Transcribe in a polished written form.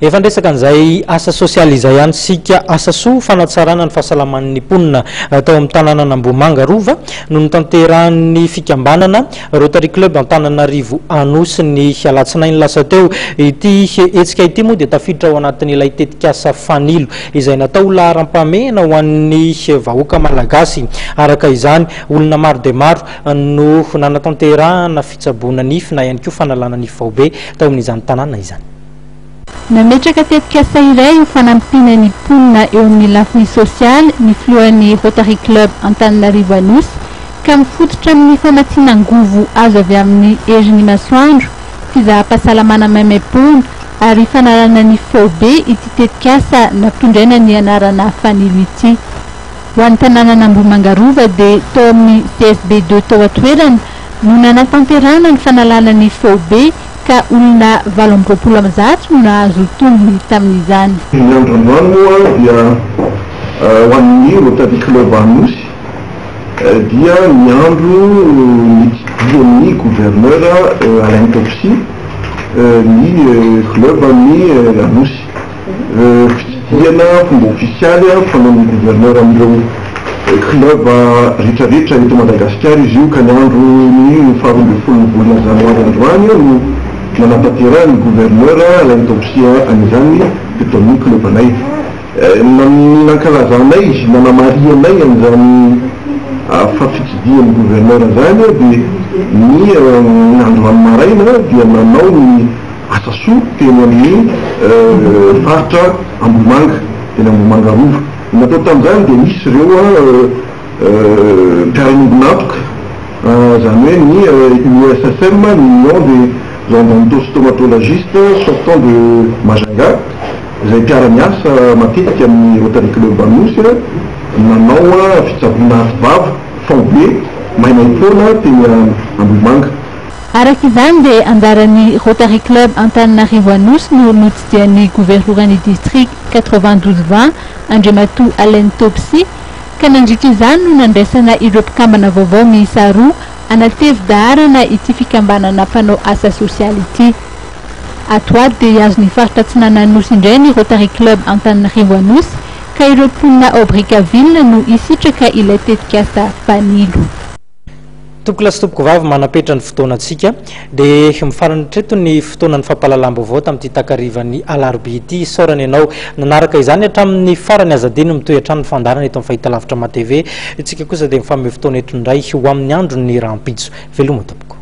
Efa niresaka an'izay asa sosialy izay ihany isika, asa soa fanatsarana ny fahasalaman'ny mponina tao amin'ny tanànan'Ambohimanga Rova no notanterahan'ny fikambanana Rotary Club Antananarivo Anosy ny alatsinainy lasa teo. Ity hetsika ity moa dia tafiditra ao anatin'ilay tetikasa Fanilo izay natao ho laharam-pahamehana ho an'ny vahoaka malagasy. Araka izany, olona maro dia maro no nanatanterahana fitsaboana nify na ihany koa fanalana nify faobe tao amin'izany tanàna izany. Nametraka tetikasa iray ho fanampiana ny mponina eo amin'ny lafiny sosialy ny filohan'ny Rotary Club Antananarivo Anosy ka mifototra amin'ny famatsiana angovo azo avy amin'ny herin'ny masoandro, fizaham-pahasalamana maimaimpoana ary fanalana ny faobe ity tetikasa nampitondraina ny anarana Fanilo ity. Ho an'ny tanànan'Ambohimanga Rova dia tao amin'ny CSB ii tao an-toerana no nanatanterahana ny fanalana ny faobe ka olona 128 no nahazo tombony tamin'izany. Ny andro androany moa dia ho an'ny Rotary Club Anosy dia ny andro nitsidihan'ny Gouverneur Alain Topsy ny club ny Anosy. Fitsidihana fomba ofisialy fanaon'ny gouverneur amin'ireo club rehetrarehetra eto Madagasikara izy io ka ny andron'ny faharoa ambin'ny folon'ny volana janoary androany no nanatanterahan'ny gouverneur Alain Topsy an'izany teto amin'ny club anay. Ny nankalazanay, nanamarihanay an'izany fa fitsidihan'ny gouverneur izany dia ny androany maraina dia nanao ny Asa soa teny amin'ny faritra Ambohimanga, teny Ambohimanga Rova. Ny natao tamin'izany dia nisy ireo mpiara-miombon'antoka, izany hoe ny UESSM, ny Union des Odontostomatologistes sortant de Majunga, izay mpiara-miasa matetika amin'ny Rotary Club Anosy, nanao fitsaboana ativava faobe maimaimpoana teny Ambohimanga. Araka izany dia anjaran'ny Rotary Club Antananarivo Anosy no notsidihan'ny governoran'ny District 92 20, Andriamatoa Alain Topsy, ka nandritra izany no nandraisana ireo mpikambana vaovao miisa roa hanatevi-daharana ity fikambanana mpanao asa sosialy ity. Ato ho ato dia hihazo ny faritra atsinanan'ny Nosy indray ny Rotary Club Antananarivo Anosy ka ireo mponina ao Brickaville no hisitraka ilay tetikasa Fanilo. Tompokolahy sy tompokovavy, manapetra ny fotoanantsika. Dia mifarana hatreto ny fotoanan'ny fampahalalam-baovao tamin'ity takarivan'ny alarobia ity. Isaorana ianao nanaraka izany hatramin'ny farany. Aza adino mitohy hatrany ny fandaharana eto amin'ny fahitalavitra MATV. Isika kosa dia mifanome fotoana eto indray ho amin'ny andron'ny rahampitso. Veloma tompoko.